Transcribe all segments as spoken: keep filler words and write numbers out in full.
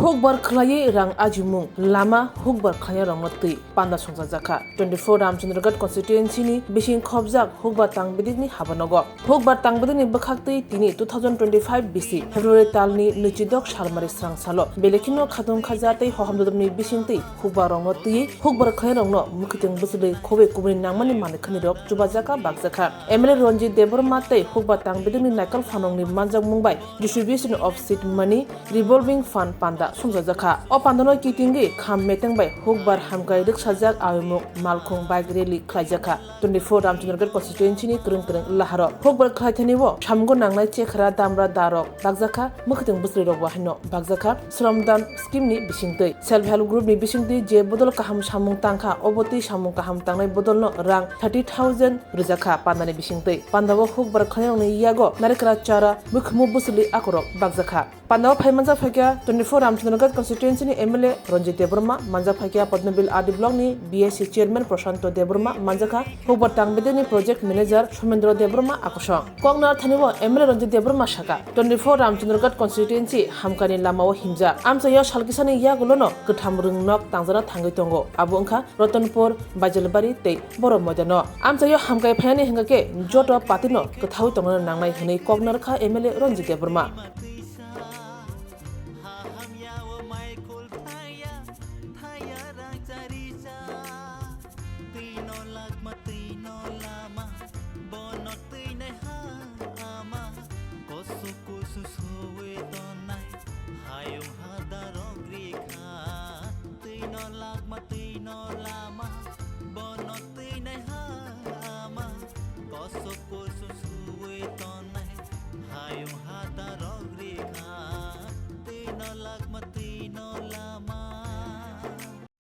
Hukbar khlaiwi rang ajimung, lama hukbar khlainai rokno twi panda songchajakha. Twenty-four Ramchandraghat constituency ni bising khobjak hukbar tangbidikni habanogo. Hukbar tangbidikni bwkhaktwi tini two thousand twenty-five bisi February talni nwichidok salmari srang salo belekhino khatung khaja tei hohom dodopni bisingtwi hukbar rokno twiwi hukbar khlainai rokno mwkhwtwng bwchwlwi khobwi kubuni nangmani manwi khani rok chubajakha bakjakha. M L A Ranjit Debbarma tei hukbar tangbidikni naikol phanokni manjakmung bai distribution of seed money, revolving fund panda songchajakha. O pandano kitingwi kham meteng bai hukbar hamkai rwksajak awimung malkhung bike rally khlaijakha. Twenty-four Ramchandraghat constituency ni kwrwng kwrwng laharo hukbar khlaithani o samgo nangnai chekhra damra darok bakjakha, mwkhwtwng bwchwlwi rok bo haino bakjakha. Shramdan scheme ni bisingtwi, self help group ni bisingtwi je bodol kaham samung tangkha, obo twi samung kaham tangnai bodolno rang thirty thousand rwjakha pandani bisingtwi. Pandao hukbar khlainai rokni yago narikra chara, mwkhwmu bwchwlwi akorok bakjakha. Pandao phai manjak phaikha twenty-four Ramchandraghat constituency ni M L A Ranjit Debbarma, manjak phaikha Padmabil R D block ni B S C chairman Prashanto Debbarma, manjakha hukbar tangbidikni project manager Somendra Debbarma akosong. Kok narwkthani o M L A Ranjit Debbarma sakha, twenty-four Ramchandraghat constituency hamkani lamao himjak. Amchaio salkisani yagulono kwtham rwngnok tangjana thangwi tongo. Abo wngkha Ratanpur, Baijalbari tei Borok Moidano. Amchaio hamkai phainani hwnkha khe joto partyno kwthaui tongnani nangnai hwnwi kok narwkha M L A Ranjit Debbarma.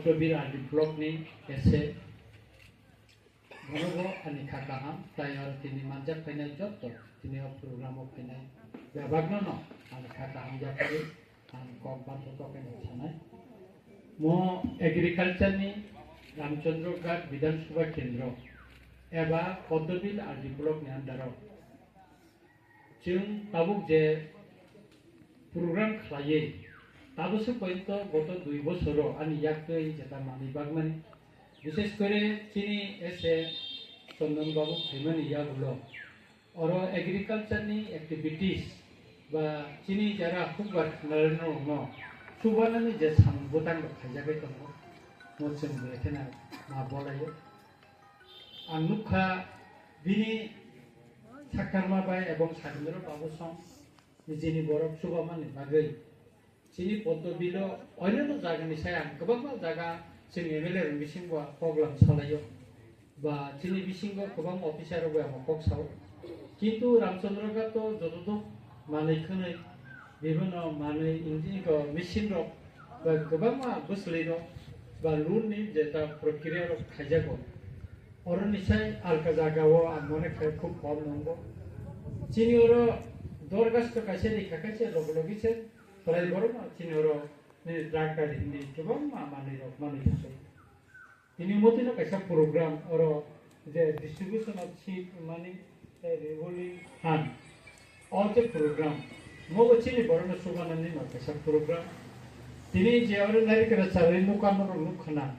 Sobir R D block ni S A, bonobo ani kha kaham, tai aro tini manjak phainai jotto tini o program o phainai bebakno no ani kha kaham yapharwi ang kok bathai kok khe sanai. Mo agriculture ni Ramchandra Ghat Bidhan Sabha Kendro eba Poddobil R D block ni under o chwng tabuk je program khlaiwi, tabuk se poyonto goto dui bosoro ani yaktwi jeta manwi bakmani, bishes kore chini S A Chandan Babu phaimani yagulo oro agriculture ni activities ba chini jara hukbar khwnarwkno chubanani je samung bwtang rok khaijagwi tongo, mo chwng belai kheno ma bolaio. Ang nukha bini Sakharma bai ebong Satindra Babu song nijini borok chubamani bagwi. Chini Poddo Bilo oinano jagani sai ang kwbangma jaga chini M L A rok bisingo kok lam salaio. Ba chini bisingo kwbangma officer rok bai amo kok sao. Kintu Ramchandra Ghat to jotodok manwi khwnwi bibhinno manwi engine rok, machine rok ba kwbangma bwswlwi rok ba loan ni jeta prokriya rok khaijago. Oroni sai alka jagao ang mone khai khub kom nongo. Chini oro dorgas to kaisa rikha kaisa logi logi se prai borok no chini oro ni tractor hindi kwbangma manwi rok manwi thangwi. Tini motino kaisa program oro je distribution of seed mani, eh, revolving fund. O je program, mobo chini borokno chubanani no kaisa program. Tini je oro narikra charwi nukha norok nukha na.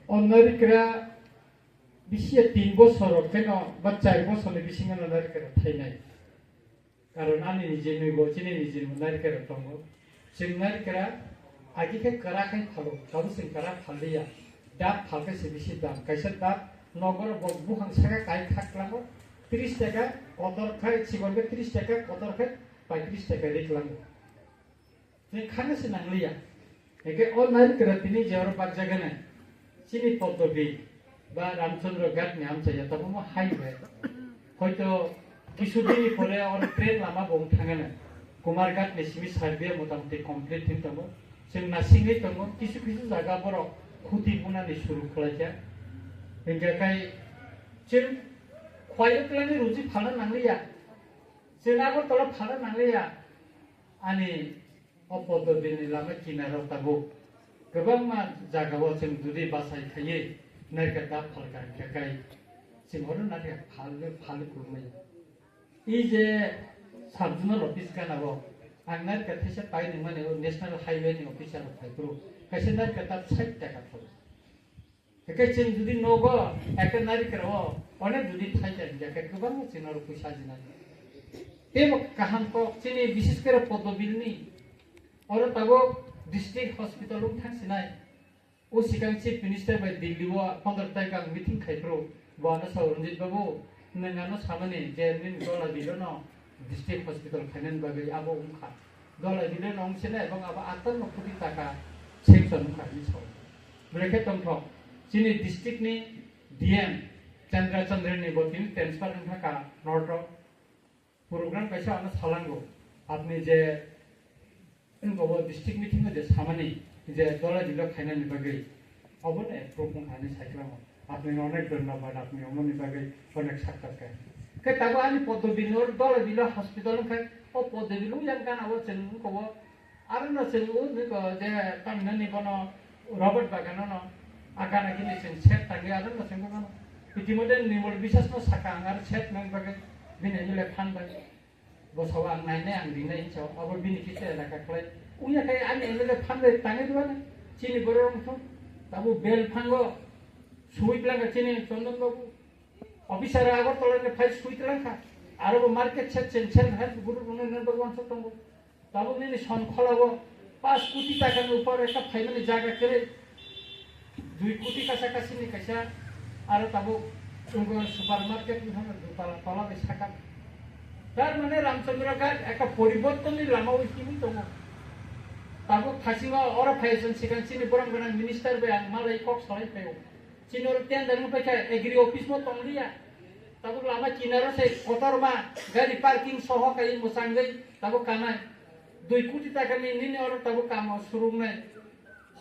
O narikra bisi ya tin bosor rok kheno ba char bosor ni bisingo no narikra thainai. Karon ani nijini bo, chini nijini bo narikra tongo. Chwng narikra agi khe kwra khai phalo, tabuk chwng kwra phalliya. Dap phalkhe se bisi dam. Kaisa dap nogoro bo buphang saka kai khak klango, tris taka kotor khai, chikon khe tris taka, kotor khai paitris taka ri klango. Chwng khana se nangliya. Eke o narikra tini je oro bakjagani chini Poddobil ba Ramchandra Ghat ni amchaya tabukma highway. Hoito kisu dini pore oro train lama bo wng thangana. Kumarghat ni simi survey motamoti complete wng tongo. Chwng nasingwi tongo, kisu kisu jaga borok khuti bunani suru khlaikha. Hingkha khai chwng khwlaiwi kwlangwi ruji phalna nangliya. Chwng Agartala phalna nangliya. Ani o Poddobil ni lama kinaro tabuk kwbangma jagao chwng jodi bachai khaiwi narikra dap phalkha hingkha khai chwng oro narikra phalwi phalwi kwrwngmaya. I je sub zonal office gana o Ang narikha thaisa pai nangmani o National Highway ni officer rok phai phuru kaisa narikha ta sait taka thoro. Hake chwng jodi nogo eke narikha o onek jodi thai ta hingya khe kwbangma chwng aro puisa ajinai. Teibo kaham kok chini bises kore Poddo Bill ni oro tabuk district hospital wng thang sinai. O sikang Chief Minister bai Delhi o pondro tarikh ang meeting khai phuru bo ano sao, "Ranjit babu, nwng ano samani je nini Dolabilono district hospital khainani bagwi abo wngkha. Dolabilono wngse na ebong abo atanno koti taka sanction wngkha," hinwi sao. Belai khe tongthok chini district ni D M Chandra Chandra ni bo tini transfer wngkha ka North o. Program kaisa ano salango, apni je wngkha bo district meeting o je samani je Dolabilo khainani bagwi, obono approve wngkha hinwi saikwlamo. Apni onek dhonnobad, apni omoni bagwi onek sakta khe. Khe tabuk ani Poddo Bill no Dolabilo hospital wngkha, o Poddo Bill yang gana o chwng wngkha bo Aro no chwng o niko je tamhinani bono Robert Bagano no akana kini chwng set tangwi aro no chwng bono. Itimodhe Nimol Biswas no saka ang aro set nang bagwi bini M L A phan bai. Bo sao ang nainai ang rinai hinsa abo bini kisa elaka khlai. Unya khai ani M L A phan bai tangwi duana chini borok wngthung. Tabo bel phango sui planga chini Chondon Babu. Officer Agartala ni phai sui tlangkha. Aro bo market set chwng self help group rokno nang bagwi wansuk tongo. Tabuk nini Sonkhola o paanch koti taka ni upor ekta phaimani jaga kwrwi, dui koti kasa kasini kaisa, aro tabuk wngkha supermarket ni hwnwi dutala tola bai saka. Tar mane Ramchandra Ghat ekta poriborton ni lama o himwi tongo. Tabuk thasingo oro phai chwng sikang chini borom gwnang minister bai ang malai kok salai phaio. Chini oro tender wng paikha, agri office bo tongliya. Tabuk lama kinaro se kotorma gari parking soho kai mwchangwi tabuk kanai. Dui koti taka ni nini oro tabuk kamo surungnai.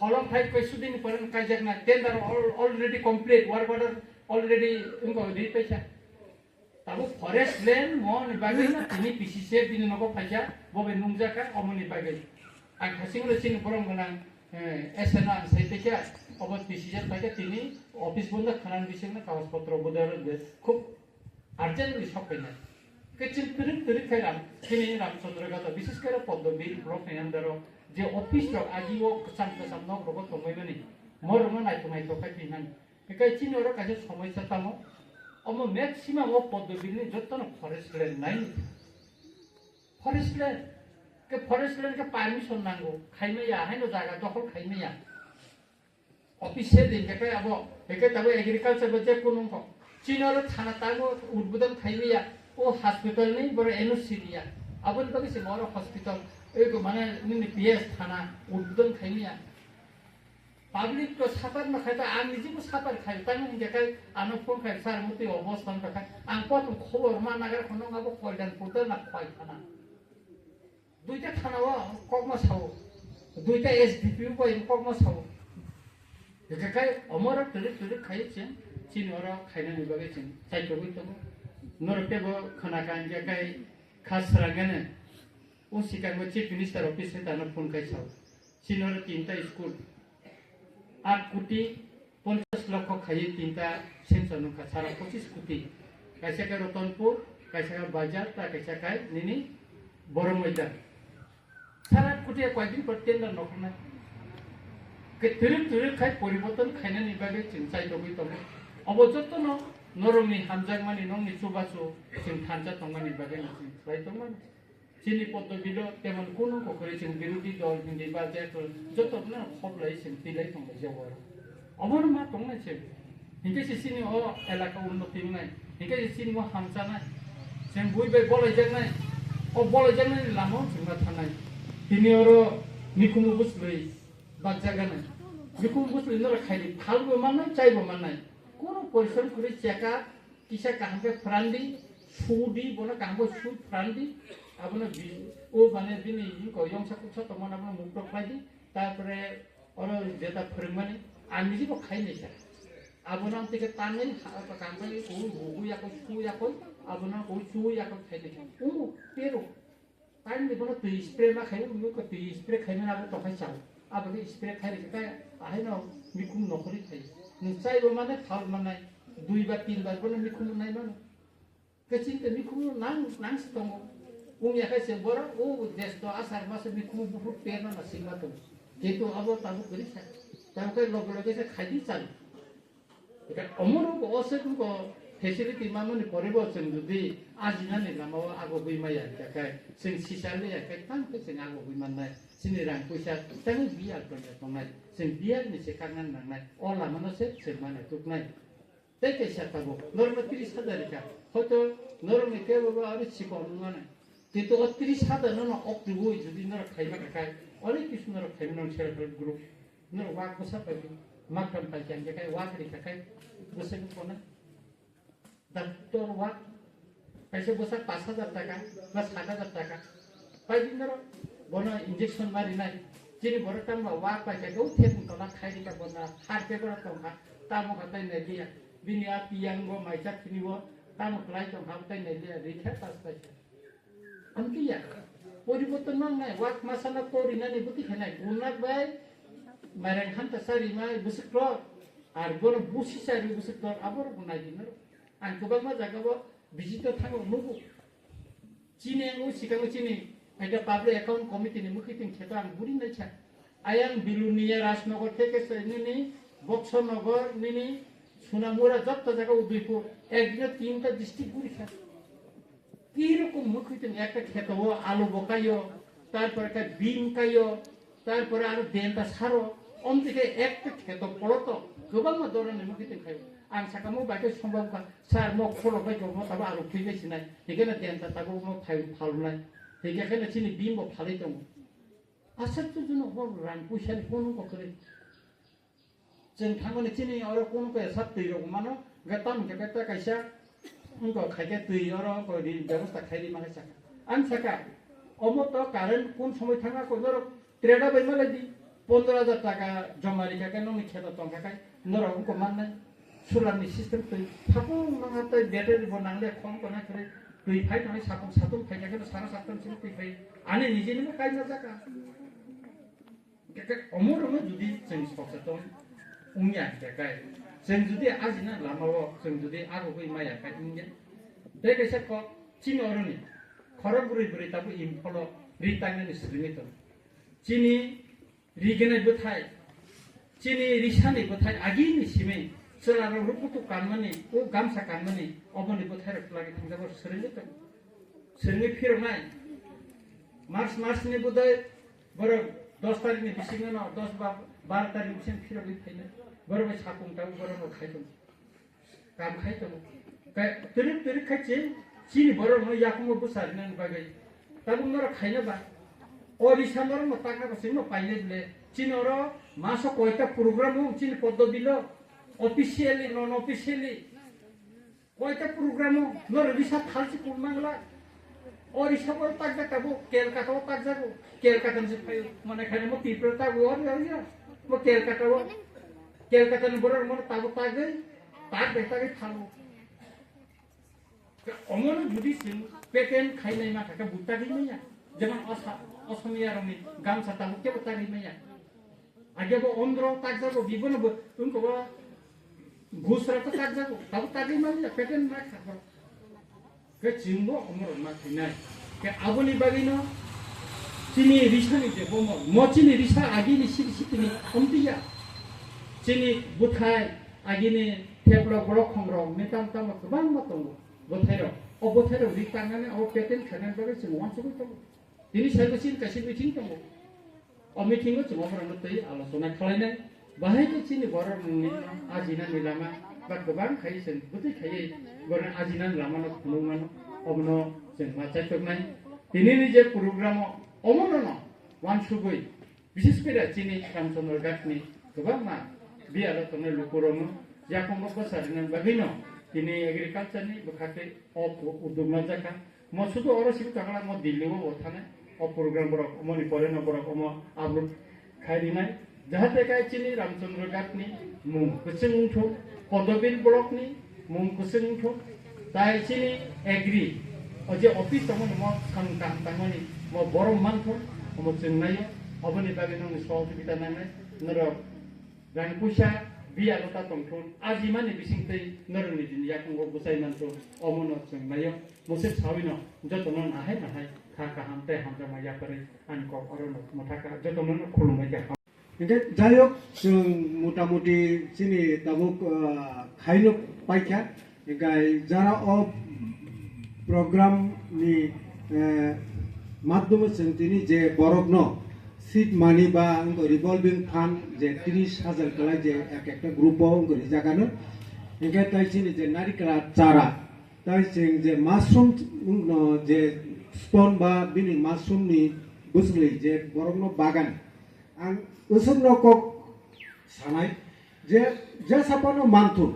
Holong thai koi sudini pore kaijaknai. Tender al-, already complete, work order already wngkha ri paikha. Tabuk forest land mo ni bagwi no tini P C C F bini nogo phaikha, bo bai nungjakha omo ni bagwi. Ang thasing le chini borom gwnang, eh, S N ang sai paikha, obo P C C F phaikha tini office bondo khwnang bising no kagoj potro bodol de khub urgently sok painai. Khe chini twrwk twrwk khai ram, chini Ramchandra Ghat o bises khe Poddo Bill block ni under o je office rok agi o kwcham kwcham nok rogo tongmani, mo rokno naitok naitok khai twi nani. Hikai chini oro kaisa somosya tamo. Omo maximum o Poddo Bill ni jotono forest land nai. Forest land. Ke forest land ke permission nango. Khaimaya, haino jaga dokhol khaimaya. Office se din ke abo, hikai tabo agriculture bo je kunu ko. Chini oro thana tamo udbodon khaimaya. O hospital ni boro N O C niya. Aboni bagwi se oro hospital. Eko mane nini P S thana udbodon khaimaya. Public to suffer ma khai ta, ang niji bo suffer khai, tamo hingke kai ano phone khai, "Sir, mutwi obostha wngkha khai." Ang koto khobor ma nagar khono abo Kalyanpur ta na khwai thana. Duita thana o kokma sao, duita S D P O bai kokma sao. Hingke kai omoro twrwk twrwk khai chwng, chini oro khainani bagwi chwng chaitogwi tongo. Norok tebo khwna kha hingke kai kha srangane. O sikang bo Chief Minister office se tano phone kai sao. Chini oro tinta school. Aat koti ponchash lokho khaiwi tinta sanction wngkha, sara pochis koti. Kaisa khe Ratanpur, kaisa khe Bajar, ta kaisa khe nini Boro Moidan. Sara aat koti ya koyekdin por tender nokhnai. Ke twrwk twrwk khai poriborton khainani bagwi chwng chaitogwi tongo. Obo jotono norokni hamjakmani, nokni chubachu chwng thansa tongmani bagwi no chwng khlai tongmani. Chini Poddo Bilo temon kunu kokore chwng birodhi dol hindi ba je to joto no khoplai chwng tilai tong jago aro. Obono ma tongnai se. Hinkhe se chini o elaka unnoti wngnai. Hinkhe se chini o hamchanai. Chwng bui bai bolaijaknai. O bolaijaknai ni lama o chwng ma thangnai. Tini oro mikhumu bwswlwi bakjaganai. Mikhumu bwswlwi norok khaidi phalbo mannai, chaibo mannai. Kunu porishrom kwrwi chekha Kisa kaham khe phrandi, sudi, bono kaham khe sui phrandi, abono bi-, o mane bini ko yongsa kuksa tongmani abono mukto khlaidi, tarpore oro jeta phwrwngmani, ang niji bo khai naikha. Abono ang tike tanwi ha-, kaham khe ui hugu yakoi, su yakoi, abono ui su yakoi khai naikha. Uru, pero. Taini bono twi spray ma khaio, mui ko twi spray khaimani abo tokhai chao. Abo khe spray khai rikha khe ahaino mikhum nokhorwi khai. Nwng chaibo mane thal manai, dui bar tin bar bono mikhum nai mano. Khe chini tei mikhum nang, nang se tongo. Wng ya khe chwng borok o desh to asar masa ni kubu buphur perna na singma tongo. Kintu abo tabuk kwrwi sa. Tamo khe loge loge se khaidi chali. Eka omono bo o se ko facility mamani pore bo chwng jodi ajinani lama o agogwi maya hwnkha khe chwng sisal ya khe tang khe chwng agogwi mannai. Chini rang puisa tang biya tongnai. Chwng biya ni se kakna nangnai. O lama no se chwng mane tuknai. Tei kaisa tabuk norokno tris hajar rikha, hoito norokni kebo bo aro chikon wngmani. Kintu o tris hajar no no ok tubui jodi norok khaima kha khai, onek kisu norok khaima nang self help group. Norok wak bwsa pai di, makram pai khe ang khe kai wak rikha khai, bwsa khe kona. Doctor wak, kaisa bwsa pash hajar taka, ba sat hajar taka. Pai di norok, bono injection ma rinai. Chini borok tamo wak pai khe, o thepung tola khai rikha bono, har khe borok tongkha, tamo kha tai nai liya. Bini a piyang bo maisa khini bo, tamo khlai tongkha, tai nai liya, rikha tas paisa. Amtwi ya, poriborton nangnai, wak masana porinani bwtwi khainai, gunak bai, mairang hanta sari mai bwswk rok, ar bono busi sari bwswk rok, aborok bo nai di norok. Ang kwbangma jaga o visit o thango nugo. Chini ang o sikang o chini, aida public account committee ni mwkhwi tong kheto ang buri nai cha. Ayang Bilonia, Rajnagar theke se nini Boxanagar, nini Sonamura, joto jaga Udaipur, ekdino tinta district guri kha. Kirokom mwkhwi tong ekta kheto o alu bo kaio, tarpore khe bean kaio, tarpore aro denta saro, omtike ekta kheto poloto kwbangma dorani mwkhwi tong khaio. Ang saka mo bai khe sombab kha, sir mo kholo bai khe mo tabo alu thwi bai sinai, hikhe na denta tabo mo thai phalnai, hikhe khe na chini bean bo phalwi tongo. Aswk to jono hor rang puisa ni kono ko kwrwi. Chwng thangmani chini oro kono ko sak twi rok mano, ga tam khe ta kaisa wngko khai khe twi oro wngko ri bebosta khai ri mano saka. Ang saka, omo to current kun somoi thangma ko norok treda bai malai di, pondro hajar taka joma ri kha khe nokni kheto tong kha khe norok wngko mannai. Solar ni system twi thapung nang ha tei battery bo nang le khom ko na khe twi phai tong sapung satung phai khe sara satung sini twi phai ani nijini mo kai na jaka. Hingke khe omo rokno jodi chwng soseton wngya hingke khe, chwng jodi ajina lama o chwng jodi agogwi maya khe wngya. Tei kaisa kok chini oroni khorok bwrwi bwrwi tabuk Imphalo ri tangnani swrwngwi tongo. Chini rigenai bwthai, chini risani bwthai agini simi chwla rok rukutu kanmani, o gamsa kanmani, oboni bwthai rok twlagwi thangjago swrwngwi tongo. Swrwngwi phiroknai. March, March ni budai borok dos tarikh ni bisingo no, dos ba bar tarikh ni bisingo phirogwi phainai. Borok bai sapung tabuk borok no khai tongo. Kam khai tongo. Kai twrwk twrwk khai chini, chini borok no yakungo bwsa rinani bagwi. Tabuk norok khaina ba. O risa norok no takna ba chwngno painai bwle. Chini oro maso koita program o chini poddo bilo. Officially, non officially. Koita program o norok risa thalsi kung mangla. O risa bo takjak tabuk, Kolkata o takjago. Kolkata ni se phaio. Mane khaina mo Tripura tago, o risa. Mo Kolkata o. Kolkata ni borok mo tabuk tagwi, tak bai tagwi thalo. Omo no jodi chwng patent khainai ma kha khe bo tagwi manya. Jemon Osa-, Osomiya rokni gamsa tabuk kebo tagwi manya. Age bo Ondro takjago, bibono bo wngkha bo Gujarat o takjago, abo tagwi manya, patent ma kha borok. Khe chwngbo omorok ma khainai. Khe aboni bagwino chini risani je bomor, mo chini risa agini siri sitini omtiya. Chini bwthai agini theplok borok khongrok ni tam tamo kwbangma tongo bwthairok. O bwthairok ri tangnani abo patent khainani bagwi chwng uansugwi tongo. Tini saibo chini kaisa meeting tongo. O meeting o chwng oborokno twi alochona khlainai. Bahai khe chini borok nungni ajinani lama ba kwbang khai chwng bwtwi khaiwi borokni ajinani lamano phunukmano obono chwng ma chaitoknai. Tinini je program o omono no uansugwi bises kore chini Ramchandra Ghat ni kwbangma biyalo tongnai lukurokno yakungo bwsa rinani bagwino tini agriculture ni bwkha tei o uduk manjakha. Mo sudu oro simi tongla mo Delhi o bo thane o program borok omoni pore no borok omo upload khai rinai. Jahate kai chini Ramchandra Ghat ni mung kwchwng wngthok, Kodobil block ni mung kwchwng wngthok, tai chini agri o je office tongmani mo samung kaham tangmani mo borom manthok, omo chwng naio, oboni bagwi nongni sohojogita nangnai norok. Rang puisa biya lota tongthun, ajimani bisingtwi norokni dini yakungo bwchai manthun, omono chwng naio. Mosek sawino jotono nahai nahai Sa kaham tei hamjakma yakarwi ani kok orono mwthakha, jotono khulumwi kha. Hingke jayok, chwng motamuti chini tabuk, ah, khaino paikha. Hingke jara o program ni, eh, madhyamo chwng tini je borokno seed money ba wngkha revolving fund je tris hajar kwlai je ek ekta group o wngkha rijak ano. Hingke tai chini je narikra chara, tai chwng je mushroom no je stone ba bini mushroom ni bwswlwi je borokno bagan. Ang usukno kok sanai je, je sapano manthun,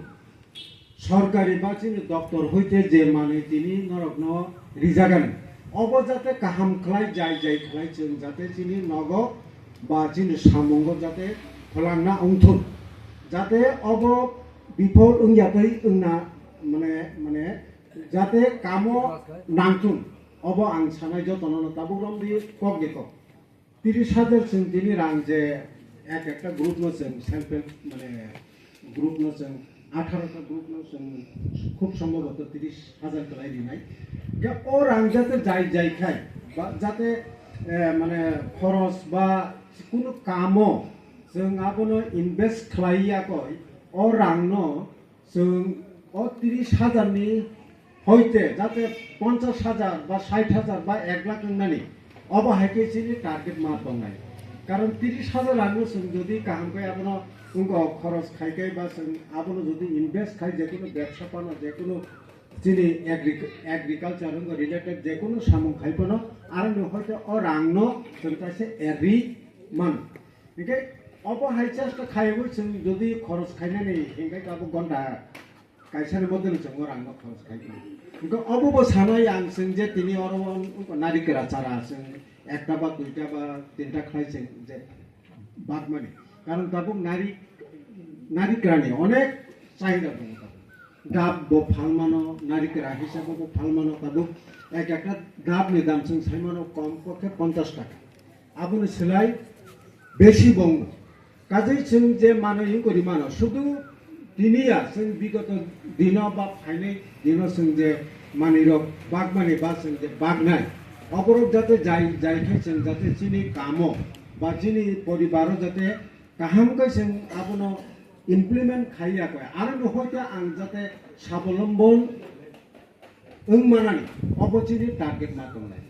sorkari ba chini doptor hoite je manwi tini norokno rijagan, obo jate kaham khlai, jai jai khlai chwng jate chini nogo ba chini samungo jate pholangna wngthun, jate obo bifol wngya twi wngna, mane, mane, jate kamo nangthun, obo ang sanai jotono tabuk romdi kok de kok. Tris hajar chwng tini rang je ek ekta group no chwng self help, mane, group no chwng atharo ta group no chwng khub sombhoboto tris hajar kwlai rinai. Hingke o rang jate jai jai khai ba jate, eh, mane, khoros ba kunu kamo chwng abono invest khlai ya koi, o rang no chwng o tris hajar ni hoite jate ponchash hajar ba sait hajar ba ek lakh wngnani, obo hai khe chini target ma tongnai. Karon tris hajar rang no chwng jodi kaham khe abono wngkha khoros khai khe ba chwng abono jodi invest khai, jekunu bebsa phano, jekunu chini agri-, agriculture wngkha related jekunu samung khai phano, aroni hoite o rang no chwng kaisa eri man. Hingke obo hai chesta khaiwi chwng jodi khoros khainani hingke abo gonta kaisani model chwng o rangno khoros khai mano. Hingke obo bo sanai ang chwng je tini oro narikra chara chwng ekta ba duita ba tinta khlai chwng je bagmani. Karon tabuk nari, narikrani onek chahida tongo tabuk. Dab bo phalmano, narikra hisabo bo phalmano tabuk. Ek ekta dab ni dam chwng saimano kom kokhe ponchash taka. Aboni slai besi bongo. Kajai chwng je manwi wngkori mano, sudu tiniya chwng bigoto dino ba phainai dino chwng je manwirok bagmani ba chwng je bagnai, oborok jate jai, jai khe chwng jate chini kamo ba chini poribaro jate kaham khe chwng abono implement khaiya khe, aroni hoite ang jate sabolombon wng manani, obo chini target ma tongnai.